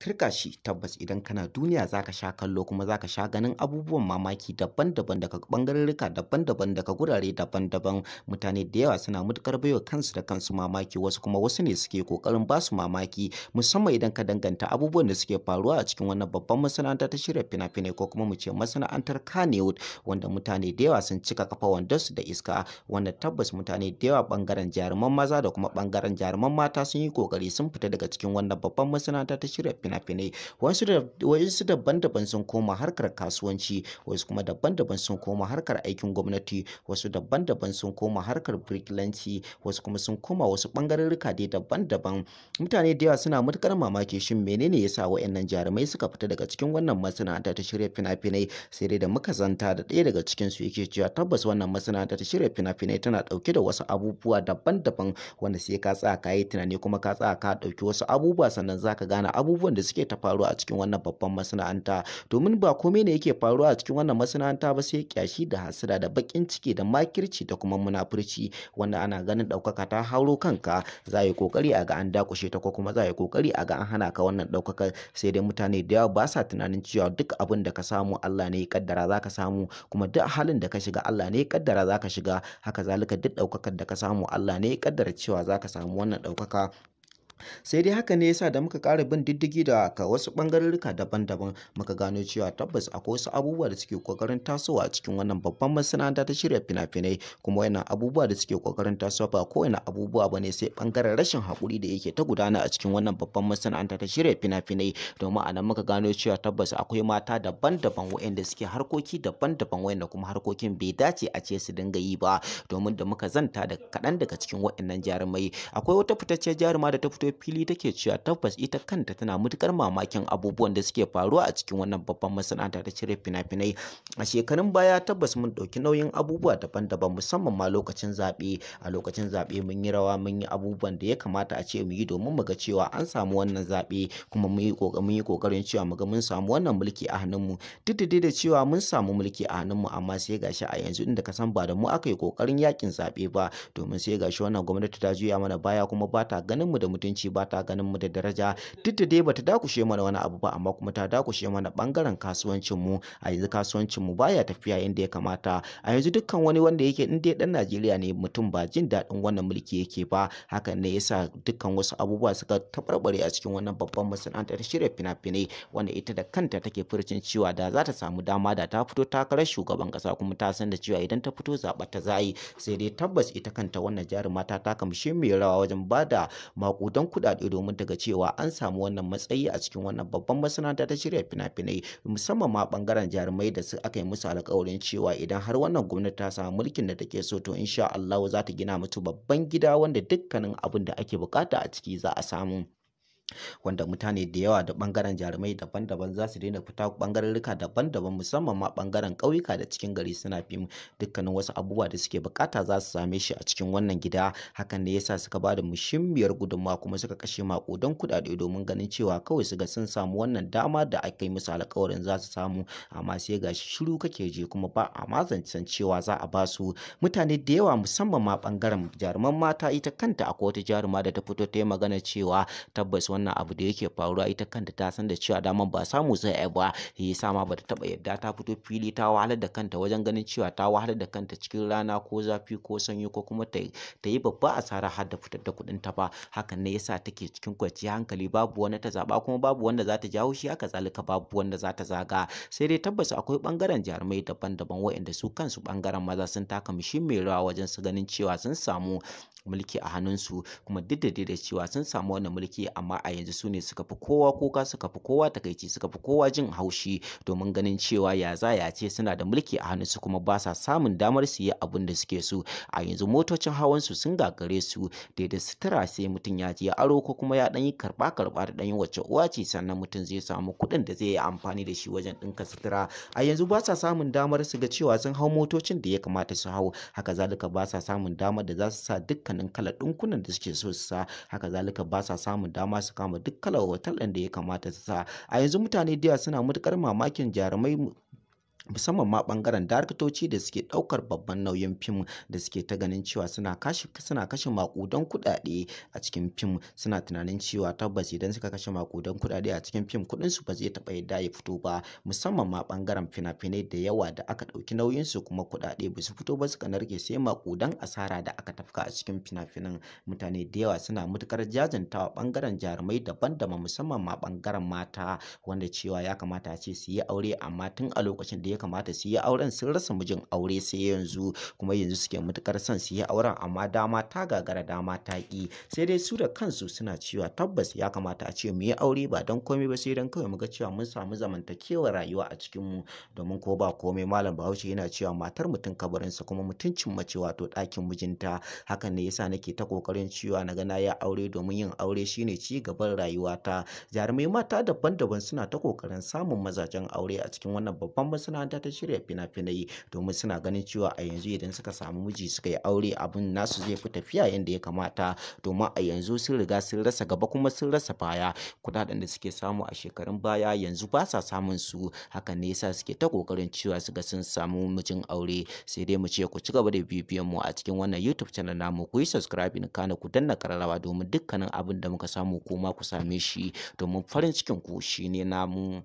Turka shi. Tabbas idan kana duniya zaka sha kallo kuma zaka sha ganin abubuwan mamaki daban-daban daga ɓangarorruka daban-daban, daga gurare daban-daban. Mutane da yawa suna matuƙar baiwa kansu da kansu mamaki, wasu kuma wasu ne suke ƙoƙarin basu mamaki, musamman idan ka danganta abubuwan da suke faruwa a cikin wannan babban masana'anta ta shirya fina-finai, ko kuma mu ce masana'antar Kannywood, wanda mutane da yawa sun cika kafa wandonsu da iska, wanda tabbas mutane da yawa ɓangaren jaruman maza da kuma ɓangaren jaruman mata sun yi ƙoƙari sun fita daga cikin wannan babban masana'anta ta shirya fina-finai. Wasu daban-daban sun koma harkar kasuwanci, wasu kuma daban-daban sun koma harkar aikin gwamnati, wasu daban-daban sun koma harkar birkilanci, wasu kuma sun koma wasu ɓangarorruka dai daban-daban. Mutane da yawa suna matuƙar mamaki, shin menene yasa waɗannan jarumai suka fita daga cikin wannan masana'anta ta shirya fina-finai? Sai dai da muka zanta da ɗaya daga cikin su, yake cewa tabbas wannan masana'anta ta shirya fina-finai tana ɗauke da wasu abubuwa daban-daban wanda sai ka tsaya ka yi tunani kuma ka tsaya ka ɗauki wasu abubuwa, sannan zaka gane abubuwan da suke ta faruwa a cikin wannan babban masana'anta, domin ba komai ne yake faruwa a cikin wannan masana'anta ba sai kyashi da hasada da baƙin ciki da makirci da kuma munafurci, wanda ana ganin ɗaukaka ta hauro kanka, za a yi ƙoƙari a ga an dakushe ta, ko kuma za a yi ƙoƙari a ga an hana ka wannan ɗaukakar. Sai dai mutane da yawa ba sa tunanin cewa duk abin da ka samu, Allah ne ya kaddara za ka samu, kuma duk halin da ka shiga, Allah ne ya kaddara za ka shiga. Haka zalika duk ɗaukakar da ka samu, Allah ne ya kaddara cewa za ka samu wannan ɗaukaka. Sai dai haka ne yasa da muka ƙara bin diddigi da ka wasu ɓangarorruka daban-daban, muka gano cewa tabbas akwai wasu abubuwa da suke ƙoƙarin tasowa a cikin wannan babban masana'anta ta shirya fina-finai. Kuma wannan abubuwa da suke ƙoƙarin tasowa ba kowane abubuwa ba ne sai ɓangaren rashin haƙuri da yake ta gudana a cikin wannan babban masana'anta ta shirya fina-finai, domin a nan muka gano cewa tabbas akwai mata daban-daban waɗanda suke harkoki daban-daban, waɗanda kuma harkokin bai dace a ce su dinga yi ba. Domin da muka zanta da kaɗan daga cikin waɗannan jarumai, akwai wata fitacciyar jaruma da ta fito fili take cewa tabbas ita kanta tana matukar mamakin abubuwan da suke faruwa a cikin wannan babban masana'anta ta cire fina-finai. A shekarun baya tabbas mun ɗauki nauyin abubuwa daban-daban, musamman ma lokacin zaɓe. A lokacin zaɓe mun yi rawa, mun yi abubuwan da ya kamata a ce mu yi domin mu ga cewa an samu wannan zaɓe, kuma mun yi ƙoƙarin cewa mu ga mun samu wannan mulki a hannunmu. Duk da dai da cewa mun samu mulki a hannunmu, amma sai gashi a yanzu inda ka san ba da mu aka yi ƙoƙarin yakin zaɓe ba, domin sai gashi wannan gwamnati ta juya mana baya, kuma ba ta ganin mu da mutunci, ba ta ganin mu da daraja. Duk da dai bata dakushe mana wani abu ba, amma kuma ta dakushe mana bangaren kasuwancin mu. A yanzu kasuwancin mu baya tafiya yadda ya kamata. A yanzu dukkan wani wanda yake in dai dan Najeriya ne mutum, ba jin daɗin wannan mulki yake ba. Hakan ne yasa dukkan wasu abubuwa suka tabarbare a cikin wannan babban masana'antar shirya fina-finai, wanda ita da kanta take furcin cewa da za ta samu dama, da ta fito takarar shugaban kasa, kuma ta san da cewa idan ta fito zaɓar ta za yi. Sai dai tabbas ita kanta wannan jaruma ta taka muhimmiyar rawa wajen bada maƙudan kuɗaɗe domin ta ga cewa an samu wannan matsayi a cikin wannan babban masana'anta ta shirya fina-finai, musamman ma ɓangaren jarumai da su aka yi musu alƙawarin cewa idan har wannan gwamnati ta samu mulkin da take so, to insha Allahu za ta gina musu babban gida wanda dukkanin abin da ake bukata a ciki za a samu, wanda mutane da yawa da bangaren jarumai daban-daban za su daina fita bangarorruka daban-daban, musamman ma bangaren ƙauyuka da cikin gari, suna fim. Dukkanin wasu abubuwa da suke bukata za su same shi a cikin wannan gida. Hakan ne yasa suka bada muhimmiyar gudunmawa kuma suka kashe maƙudan kuɗaɗe domin ganin cewa kawai su ga sun samu wannan dama da aka yi musu alƙawarin za su samu. Amma sai gashi shiru kake ji, kuma ba a ma zancen cewa za a ba su. Mutane da yawa, musamman ma bangaren jaruman mata, ita kanta akwai wata jaruma da ta fito ta yi magana cewa tabbas wannan abu da yake faruwa, ita kanta ta san da cewa daman ba samu zai yi ba, yasa ma bata taba yadda ta fito fili ta wahalar da kanta wajen ganin cewa ta wahalar da kanta cikin rana ko zafi ko sanyi, ko kuma ta yi babba asara har da fitar da kuɗin ta ba. Hakan ne yasa take cikin kwanciyar hankali, babu wani ta zaba kuma babu wanda za ta jawo shi, haka zalika babu wanda za ta zaga. Sai dai tabbas akwai bangaren jarumai daban-daban waɗanda su kansu bangaren maza sun taka muhimmiyar rawa wajen su ganin cewa sun samu mulki a hannunsu, kuma duk da da cewa sun samu wannan mulki, amma a yanzu su ne suka fi kowa kuka, suka fi kowa takaici, suka fi kowa jin haushi, domin ganin cewa ya za ya ce suna da mulki a hannunsu kuma ba sa samun damar su yi abin da suke so. A yanzu motocin hawan su sun gagare su, daidai sutura sai mutum ya je aro ko kuma ya dan yi karba karba da dan yi wacce uwa ce, sannan mutum zai samu kuɗin da zai yi amfani da shi wajen ɗinka sutura. A yanzu ba sa samun damar su ga cewa sun hau motocin da ya kamata su hau. Haka zalika ba sa samun damar da za su sa dukkanin kalar ɗinkunan da suke so su sa. Haka zalika ba sa samun dama su kama duk kalar hotel ɗin da ya kamata su sa. A yanzu mutane da yawa suna matuƙar mamakin jarumai. Musamman ma ɓangaren daraktoci da suke ɗaukar babban nauyin fim, da suke ta ganin cewa suna kashe maƙudan kuɗaɗe a cikin fim, suna tunanin cewa tabbas idan suka kashe maƙudan kuɗaɗe a cikin fim, kuɗin su ba zai taɓa yadda ya fito ba. Musamman ma ɓangaren fina-finai da yawa da aka ɗauki nauyin su kuma kuɗaɗe ba su fito ba, suka narke, sai maƙudan asara da aka tafka a cikin fina-finan. Mutane da yawa suna matuƙar jajantawa ɓangaren jarumai daban-daban, musamman ma ɓangaren mata, wanda cewa ya kamata a ce su yi aure, amma tun a lokacin da ya kamata su yi auren sun rasa mijin aure, sai yanzu kuma yanzu suke matuƙar son su yi auren, amma dama ta gagara, dama ta ƙi. Sai dai su da kansu suna cewa tabbas ya kamata a ce mu yi aure, ba don komai ba sai don kawai mu ga cewa mun samu zamantakewar rayuwa a cikin mu. Domin ko ba komai, Malam Bahaushe yana cewa matar mutum kabarinsa, kuma mutuncin mace wato ɗakin mijinta. Hakan ne yasa nake ta ƙoƙarin cewa na ga na yi aure, domin yin aure shine ci gaban rayuwata. Jarumai mata daban-daban suna ta ƙoƙarin samun mazajen aure a cikin wannan babban masana'anta ta shirya fina-finai, domin suna ganin cewa a yanzu idan suka samu miji suka yi aure, abin nasu zai fi tafiya yadda ya kamata. Domin a yanzu sun riga sun rasa gaba kuma sun rasa baya. Kuɗaɗen da suke samu a shekarun baya yanzu ba sa samun su. Hakan ne yasa suke ta ƙoƙarin cewa su ga sun samu mijin aure. Sai dai mu ce ku ci gaba da bibiyan mu a cikin wannan YouTube channel namu, ku yi subscribing, kana ku danna ƙararrawa, domin dukkanin abin da muka samu kuma ku same shi, domin farin cikin ku shine namu.